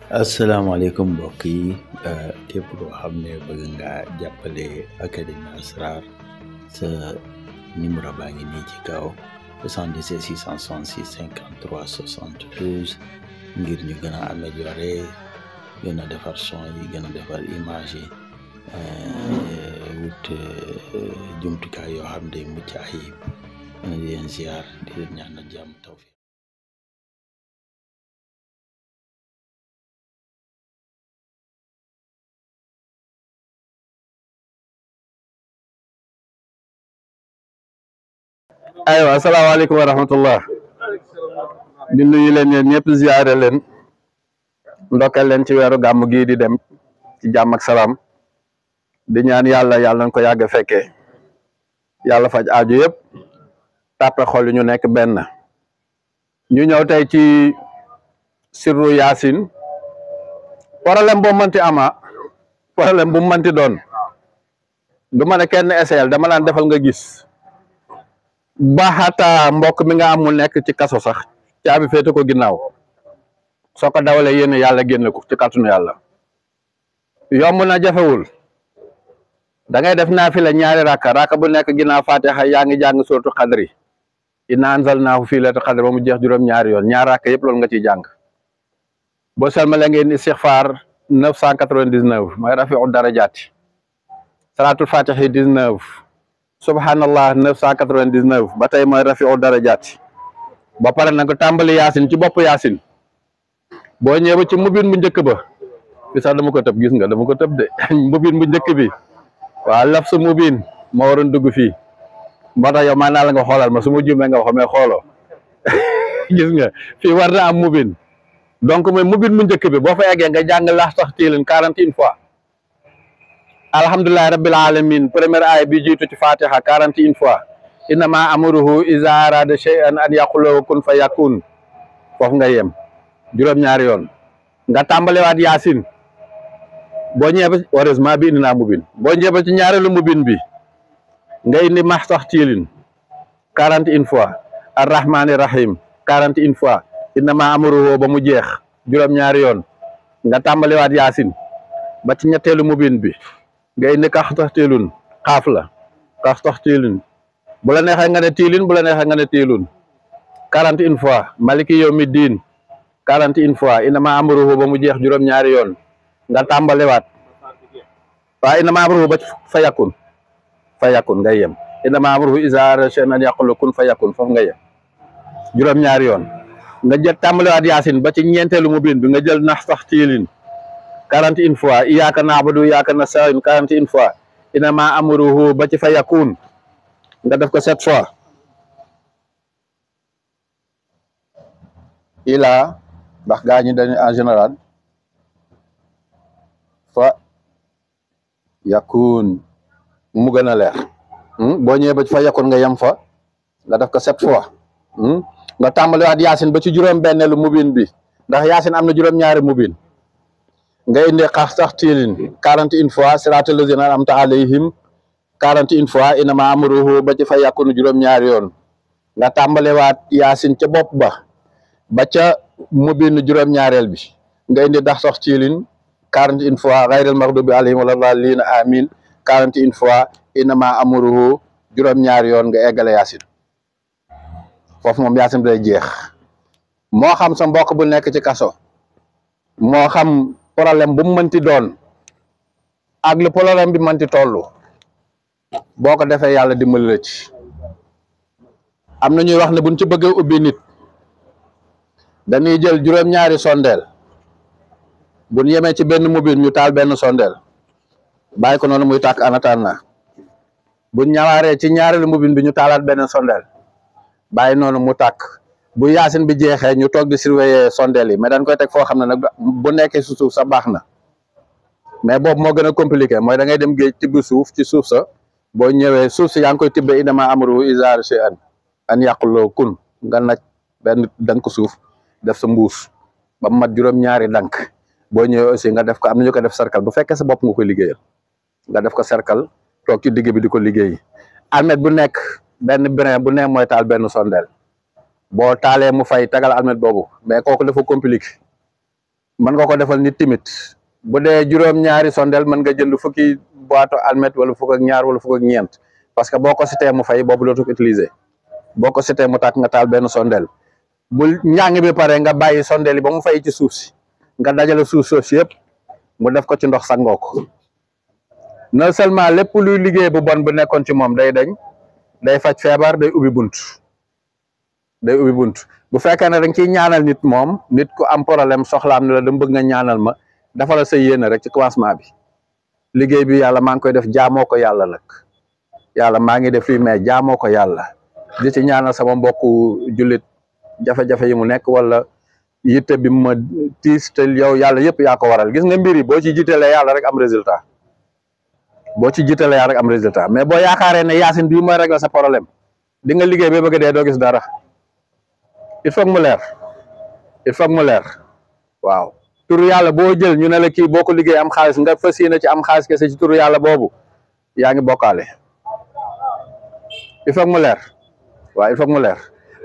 asalaamaaleykum mbokk yi képp koo xam ne bëgg nga jàppale Académie Asrar sa numéro baa ngi nii ci kaw 77 666 53 72 ngir ñu gën a améliorer gën a defar son yi gën a defar image yi wut jumtukaay yoo xam ne mucc ayib di leen ziar di leen ñaanal jàmm tawfiq. aywa asalaamaaleykum wa rahmatullah di nuyu leen yéen ñëpp ziare leen ndokkal leen ci weeru gàmm gii di dem ci jàmm ak salaam di ñaan yàlla nañ ko yàgg fekkee yàlla faj aaju yëpp tàppe xol yi ñu nekk benn ñu ñëw tey ci sirru yaasin problème bu mënti ama problème bu mënti doon du ma ne kenn essayel dama naan defal nga gis baaxaata mbokk mi nga amul nekk ci kaso sax caabi féete ko ginnaaw soo ko dawalee yéen yàlla génn ko ci kàttanu yàlla yomb na jafewul da ngay def naafila ñaari raaka bu nekk ginnaaw fatiha yaa ngi jàng suratul xadri inna anzalnaahu fii laylatul xadri ba mu jeex juróom-ñaari yoon ñaar raaka yëpp loolu nga ciy jàng boo selmalee ngeen istixfaar 999 mooy rafiu darajaati salaatul fatihi 19 subhanallah 999 ba tey mooy rafiu darajaati ba pare nag tàmbali yaasin ci bopp yaasin boo ñëwee ci mubin bu njëkk ba bi sax dama ko tëb gis nga dama ko tëb de mubin bu njëkk bi waaw laf su mubin moo waroon dugg fii moo tax yow maa naa la nga xoolal ma su ma juumee nga wax mais xooloo gis nga fii war na am mubin donc mooy mubin bu njëkk bi boo fa eggee nga jàng laax sax tiilin 41 fois alhamdulillahi rabbil alamin première aaya bi jiitu ci fatiha 41 fois innama amruhu iza arada shay'an an yaqula kun fa yakun foofu nga yem juróom-ñaari yoon nga tàmbalewaat yaasin boo ñëwee ba heureusement bi indi naa mubin boo ñëwee ba ci ñaareelu mubin bi nga indi max sax tiilin 41 fois arrahmani rahim 41 fois innama amruhu ba mu jeex juróom-ñaari yoon nga tàmbalewaat yaasin ba ci ñetteelu mubin bi nga indi kax tax tiilun xaaf la kax tax tiilun bu la neexee nga ne tiilin bu la neexee nga ne tiilun 41 fois maliki yawmi diin 41 fois innama amruhu ba mu jeex juróom-ñaari yoon nga tàmbalewaat waaw innama amruhu ba fa yakun ngay yem innama amruhu iza arada shay'an an yaqula kun fa yakun foofu nga yem juróom-ñaari yoon nga jël tàmbalewaat yaasin ba ci ñeenteelu mubin bi nga jël nax sax tiilin 41 fois iyyaka na'budu wa iyyaka nasta'in 41 fois innama amruhu ba ci fa yakun nga def ko 7 fois ila ndax gaa ñi dañu en général fa yakun mu gën a leer boo ñëwee ba ci fa yakun nga yem fa nga def ko 7 fois nga tàmbaliwaat yaasin ba ci juróom-benneelu mubin bi ndax yaasin am na juróom-ñaari mubin nga indi xax sax tiilin 41 fois siraatal lazina an'amta alayhim 41 fois innama amruhu ba ci fa yakun juróom-ñaari yoon nga tàmbalewaat yaasin ca bopp ba ca mubin juróom-ñaareel bi nga indi dax sax tiilin 41 fois ghayril maghdubi alayhim wala daalliin amin 41 fois innama amruhu juróom-ñaari yoon nga eggale yaasin foofu moom yaasin bi day jeex moo xam sa mbokk bu nekk ci kaso moo xam problème bu mu mënti doon ak lu problème bi mënti toll boo ko defee yàlla dimbali la ci am na ñuy wax ne buñ ci bëggee ubbi nit dañuy jël juróom-ñaari sondeel buñ yemee ci benn mubin ñu taal benn sondeel bàyyi ko noonu muy tàkk anataan na buñ ñawaaree ci ñaareelu mubin bi ñu taalaat benn sondeel bàyyi noonu mu tàkk bu yaasin bi jeexee ñu toog di surveiller sondeel yi mais dañ koy teg foo xam ne nag bu nekkee su suuf sa baax na mais boobu moo gën a compliqué mooy da ngay dem géej tibb suuf ci suuf sa boo ñëwee suuf si yaa ngi koy tibbee innama amruhu iza arada shay'an an yaqula kun nga naj benn dank suuf def sa mbuus ba mu mat juróom-ñaari dank boo ñëwee aussi nga def ko am na ñu ko def cercle bu fekkee sa bopp nga koy liggéeyal nga def ko cercle toog ci digg bi di ko liggéey almet bu nekk benn brin bu ne mooy taal benn sondeel boo taalee mu fay tagal almet boobu mais kooku dafa compliqué mën nga ko defal nit timit bu dee juróom-ñaari sondel mën nga jënd fukki boîte almet wala fukk ak ñaar wala fukk ak ñeent parce que boo ko sitee mu fay boobu dootu ko utiliser boo ko sitee mu tàkk nga taal benn sondel bu njàng bi pare nga bàyyi sondel yi ba mu fay ci suuf si nga dajale suuf si yëpp mu def ko ci ndox sangoo ko non seulement lépp luy liggéey bu bon bu nekkoon ci moom day dañ day faj feebar day ubbi bunt bu fekkee ne dañ ciy ñaanal nit moom nit ku am problème soxlaam ne la dama bëgg nga ñaanal ma dafa la sa yéene rek ci commencement bi liggéey bi yàlla maa ngi koy def jaamoo ko yàlla nag yàlla maa ngi def lii mais jaamoo ko yàlla di ci ñaanal sama mbokku jullit jafe-jafe yi mu nekk wala yitte bi ma tiis te yow yàlla yëpp yaa ko waral gis nga mbir yi boo ci jiitalee yàlla rek am résultat mais boo yaakaaree ne yaasin bii mooy régler sa problème di nga liggéey ba bëgg dee doo gis dara il faut mu leer waaw turu yàlla boo jël ñu ne la kii boo ko liggéey am xaalis nga fas yéene ci am xaalis kese ci turu yàlla boobu yaa ngi bokkaale il faut mu leer waaw il faut mu leer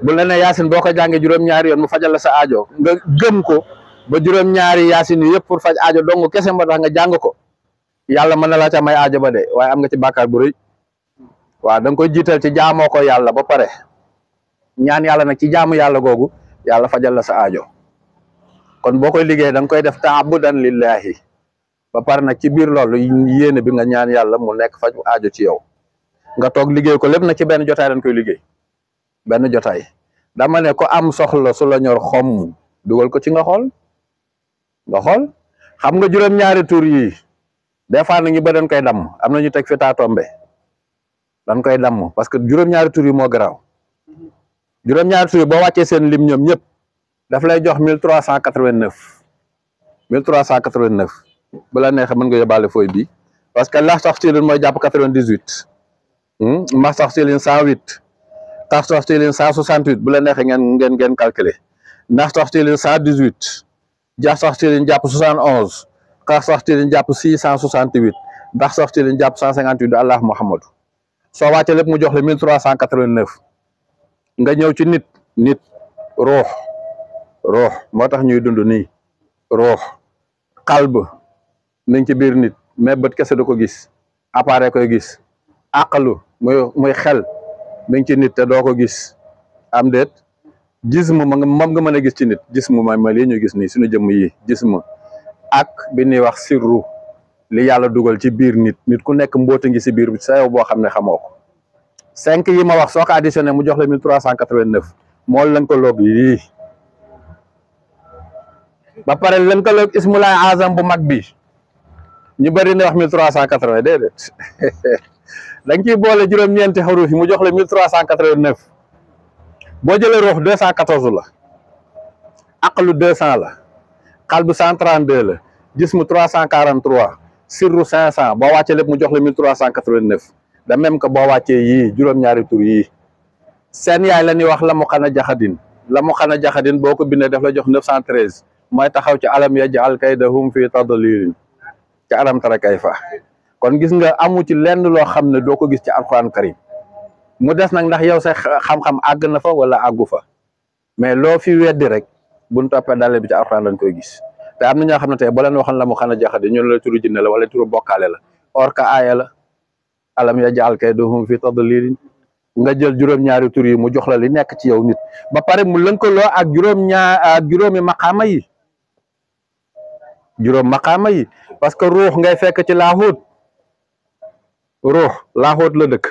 bu la ne yaasin boo ko jàngee juróom-ñaari yoon mu fajal la sa aajo nga gëm ko ba juróom-ñaari yaasin yi yëpp pour faj aajo dong kese moo tax nga jàng ko yàlla mën na la ca may aajo ba de waaye am nga ci bàkkaar bu rëy waaw da nga koy jiital ci jaamoo ko yàlla ba pare ñaan yàlla nag ci jaamu yàlla googu yàlla fajal la sa aajo kon boo koy liggéey da nga koy def taabudan lillahi ba pare nag ci biir loolu yéene bi nga ñaan yàlla mu nekk faju aajo ci yow nga toog liggéey ko lépp nag ci benn jotaay dañ koy liggéey benn jotaay dama ne ko am soxla su la ñor xomm dugal ko ci nga xool xam nga juróom-ñaari tur yi des fois nañu ba dañ koy damm am na ñu teg fi taa tombe dañ koy damm parce que juróom-ñaari tur yi moo garaaw juróom-ñaari tur yi boo wàccee seen lim ñoom ñëpp daf lay jox 1389 bu la neexee mën nga yóbbaale fooy bi parce que lax tax tilin mooy jàpp 98 max tax tilin 108 tax tax tilin 168 bu la neexee ngeen calculer ndax tax tilin 118 jax tax tilin jàpp 71 xax tax tilin jàpp 668 ndax tax tilin jàpp 158 du Allah Muhammadu soo wàccee lépp mu jox la 1389 nga ñëw ci nit ruux moo tax ñuy dund nii ruux qalb nañ ci biir nit mais bët kese du ko gis appareil koy gis aqlu muy xel nañ ci nit te doo ko gis am déet jism moom nga mën a gis ci nit jism mooy lii ñu gis nii suñu jëmm yi jism ak bi ñuy wax sirru li yàlla dugal ci biir nit ku nekk mboota ngi si biir sa yow boo xam ne xamoo ko 5 yi ma wax soo ko additionné mu jox la 1389 moo lënkaloog yii ba pare lënkaloog ismulaay azam bu mag bi ñu bëri ne wax 1380 déedéet da nga ciy boole juróom-ñeenti xaruf yi mu jox la 1389 boo jëlee ruux 214 la aqlu 200 la qalbu 132 la jismu 343 sirru 500 boo wàccee lépp mu jox la 1389 de même que boo wàccee yii juróom-ñaari tur yii seen yaay la ñuy wax la mu xana jaxadin boo ko bindee daf la jox 913 mooy taxaw ci alam yaj'al kaydahum fi tadlilin ci alam tara kayfa kon gis nga amu ci lenn loo xam ne doo ko gis ci alquran karim mu des nag ndax yow sa xam-xam àgg na fa wala àggu fa mais loo fi weddi rek buñ toppee dale bi ci alquran lañ koy gis te am na ñoo xam ne tey boo leen waxoon la mu xana jaxadin ñu la turu jinne la wala turu bokkaale la or ka aaya la alam yaj'al kaydahum fi tadlilin nga jël juróom-ñaari tur yi mu jox la li nekk ci yow nit ba pare mu lënkaloo ak juróomi maqaama yi parce que ruux ngay fekk ci laaxóot la dëkk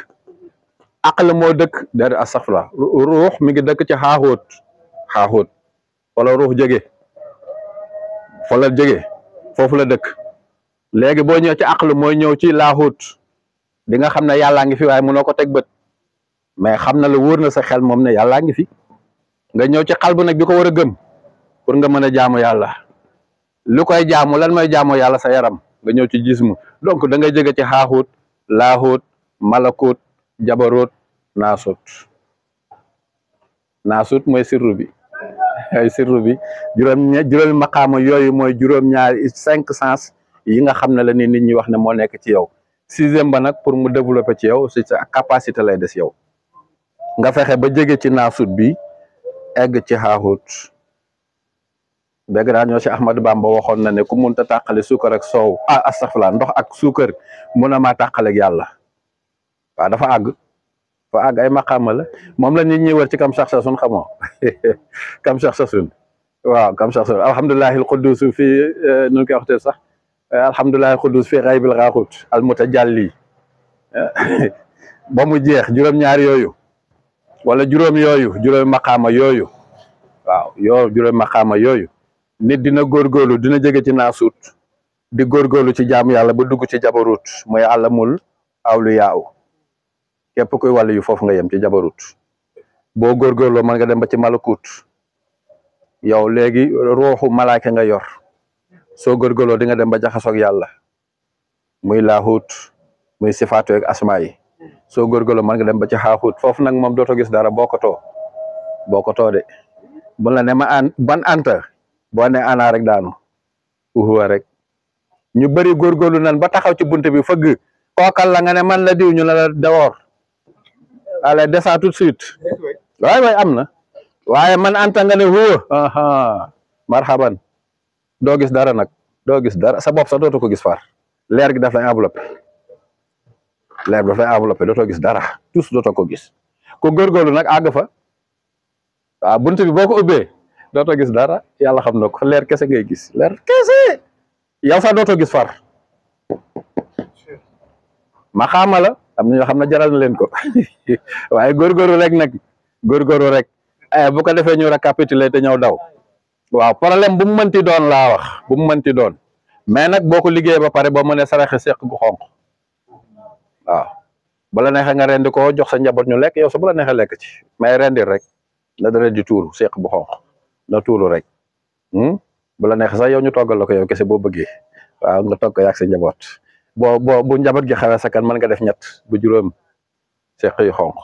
aql moo dëkk der astaghfirullah ruux mi ngi dëkk ci xaaxóot wala ruux jóge foofu la dëkk léegi boo ñëw ci aql mooy ñëw ci laaxóot di nga xam ne yàllaa ngi fi waaye mënoo ko teg bët mais xam na la wóor na sa xel moom ne yàllaa ngi fi nga ñëw ci xal bu nag bi ko war a gëm pour nga mën a jaamu yàlla lu koy jaamu lan mooy jaamu yàlla sa yaram nga ñëw ci jismu donc da ngay jóge ci xaaxut laaxut malakut jabarut naasut mooy sirru bi juróomi maqaama yooyu mooy juróom-ñaari 5 sens yi nga xam ne la ni nit ñi wax ne moo nekk ci yow 6e ba nag pour mu développer ci yow si sa capacité lay des yow nga fexe ba jóge ci naasut bi egg ci xaaxut dégg naa ñoo ci Ahmadou Bamba waxoon na ne ku munta tàqale suukar ak soow astafurlah ndox ak suukar mun a maa tàqale ak yàlla waaw dafa àgg ay maqaama la moom la nit ñi wër ci kam sax sasun xamoo kam sax sasun waaw kam sax sasun alhamdulilahi alquddus fii nu koy waxtee sax alhamdulilahi alquddus fii xaybil xaaxut al mutajalli ba mu jeex juróom-ñaar yooyu wala juróomi maqaama yooyu waaw juróomi maqaama yooyu nit dina góorgóorlu dina jege ci naasuut di góorgóorlu ci jaamu yàlla ba dugg ci jabarut mooy àllamul awliyaaw képp kuy wàll yu foofu nga yem ci jabarut boo góorgóorloo mën nga dem ba ci malakut yow léegi ruuxu malaaka nga yor soo góorgóorloo di nga dem ba jaxasoog yàlla muy laahut muy sifaatu ak asmaa yi soo góorgóorloo mën nga dem ba ci xaaxut foofu nag moom dootoo gis dara boo ko too de bu la ne ban anta boo ne ana rek daanu uhuwa rek ñu bëri góorgóorlu nan ba taxaw ci bunte bi fëgg kookal la nga ne man la diw ñu la dawoor allez descend tout de suite waay am na waaye man anta nga ne huwa marhaban doo gis dara nag doo gis dara sa bopp sax dootoo ko gis far leer gi daf lay enveloppé dootoo gis dara tous dootoo ko gis ku góorgóorlu nag àgg fa waaw bunte bi boo ko ubbee dootoo gis dara yàlla xam na ko leer kese ngay gis leer kese yow sax dootoo gis far ma xaama la am na ñoo xam ne jaral na leen ko waaye góorgóorlu rek nag góorgóorlu rek bu ko defee ñu récapituler te ñëw daw waaw problème bu mu mënti doon laa wax bu mu mënti doon mais nag boo ko liggéeyee ba pare boo mënee saraxe seq gu xonq waaw bu la neexee nga rendi ko jox sa njaboot ñu lekk yow sa bu la neexee lekk ci mais rendir rek na dara di tuuru seq bu xonq na tuuru rek bu la neexee sax yow ñu toggal la ko yow kese boo bëggee waaw nga togg ko yàgg sa njaboot bu njaboot gi xawee sa kan mën nga def ñett bu juróom seq yu xonq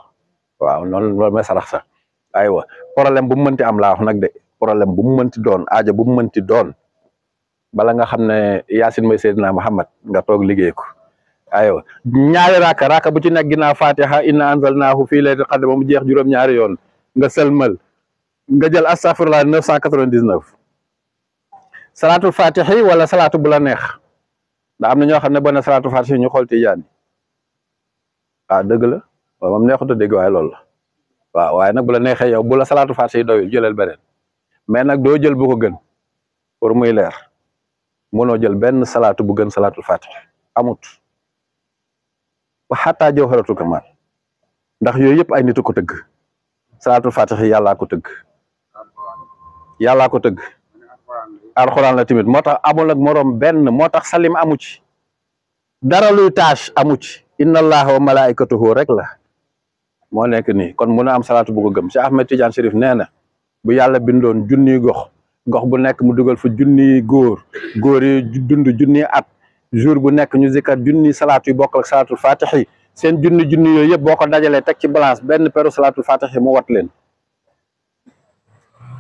waaw noonu loolu mooy sarax sa aywa problème bu mu mënti am laa wax nag de problème bu mu mënti doon aajo bu mu mënti doon bala nga xam ne Yaasin mooy Seydina Muhammad nga toog liggéey ko aywa ñaari raaka bu ci nekk ginnaaw Fatiha inna anzalnaahu fii laylatil qadr ba mu jeex juróom-ñaari yoon nga sëlmal nga jël astafurlah 999 salaatul fatihi wala salaatu bu la neex ndax am na ñoo xam ne boo ne salaatul fatihi ñu xool Tijaan waaw dëgg la waaw moom neexut a dégg waaye loolu la waaw waaye nag bu la neexee yow bu la salaatul fatihi doyul jëlal beneen mais nag doo jël bu ko gën pour muy leer mënoo jël benn salaatu bu gën salaatul fatihi amut ba xataa jawharatul kamal ndax yooyu yëpp ay nitu ko tëgg salaatul fatihi yàllaa ko tëgg alxuraan la tamit moo tax amul ak moroom benn moo tax salim amu ci dara luy tâche amu ci inna allaha wa malaikatuhu rek la moo nekk nii kon mun a am salaatu bu ko gëm Cheikh Ahmed Tidiane Chérif nee na bu yàlla bindoon junniy gox bu nekk mu dugal fa junniy góor yi dund junniy at jour bu nekk ñu zikkar junniy salaatu yu bokk ak salaatul fatihi seen junni yooyu yëpp boo ko dajalee teg ci balance benn peru salaatul fatihi mu wat leen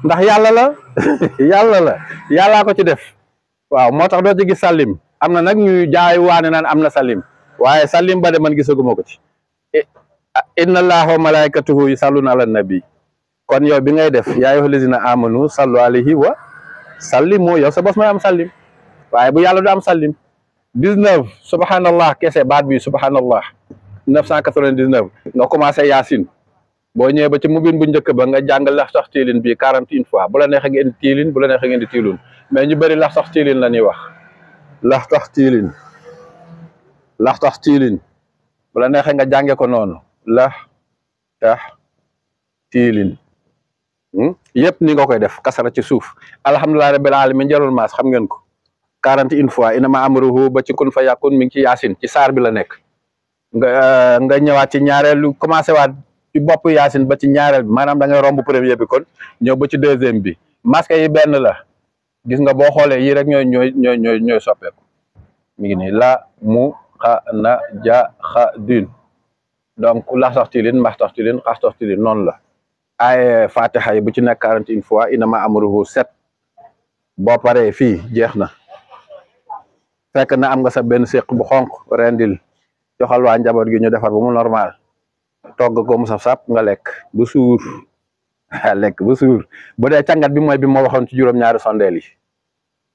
ndax yàllaa ko ci def waaw moo tax doo ci gis salim am na nag ñuy jaay waane naan am na salim waaye salim ba de man gisaguma ko ci inna allaha wa malaikatuhu yusalluna ala nabi kon yow bi ngay def yaa ayyuhal lazina amanu sallu alayhi wa sallimu yow sa bos mooy am salim waaye bu yàlla du am salim 19 subhanallah kese baat bi subhanallah 999 nga commencé yaasin boo ñëwee ba ci mubin bu njëkk ba nga jàng lax sax tiilin bii 41 fois bu la neexee nga indi tiilin bu la neexee nga indi tiilun mais ñu bëri lax sax tiilin la ñuy wax lax tax tiilin bu la neexee nga jànge ko noonu lax tax tiilin yëpp ni nga koy def kasara ci suuf alhamdulillahi rabbil alamin jarul maas xam ngeen ko 41 fois inama amruhu ba ci kun fa yakun mi ngi ci yaasin ci saar bi la nekk nga ñëwaat ci ñaareelu commencé waat ci bopp yaasin ba ci ñaareel bi maanaam da ngay romb premier bi kon ñëw ba ci deuxième bi masque yi benn la gis nga boo xoolee yii rek ñooy soppeeku mi ngi nii la mu xa na ja xa din donc lax tax tilin mbax tax tilin xas tax tilin noonu la ay fatiha yi bu ci nekk 41 fois inama amruhu 7 boo paree fii jeex na fekk na am nga sa benn séq bu xonq rendil joxal waa njaboot gi ñu defar ba mu normal togg ko mu saf sap nga lekk bu suur lekk ba suur bu dee càngat bi mooy bi ma waxoon ci juróom-ñaari sondeel yi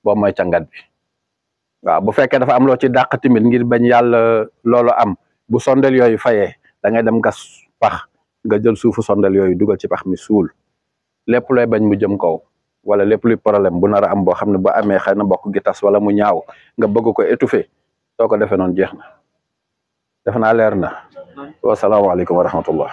boobu mooy càngat bi waaw bu fekkee dafa am loo ci dàq tamit ngir bañ yàlla loolu am bu sondeel yooyu fayee da ngay dem gas pax nga jël suufu sondeel yooyu dugal ci pax mi suul lépp looy bañ mu jëm kaw wala lépp luy problème bu nar a am boo xam ne bu amee xëy na bokk gi tas wala mu ñaaw nga bëgg ko étouffer soo ko defee noonu jeex na def naa leer na wasalaamaaleykum wa rahmatullah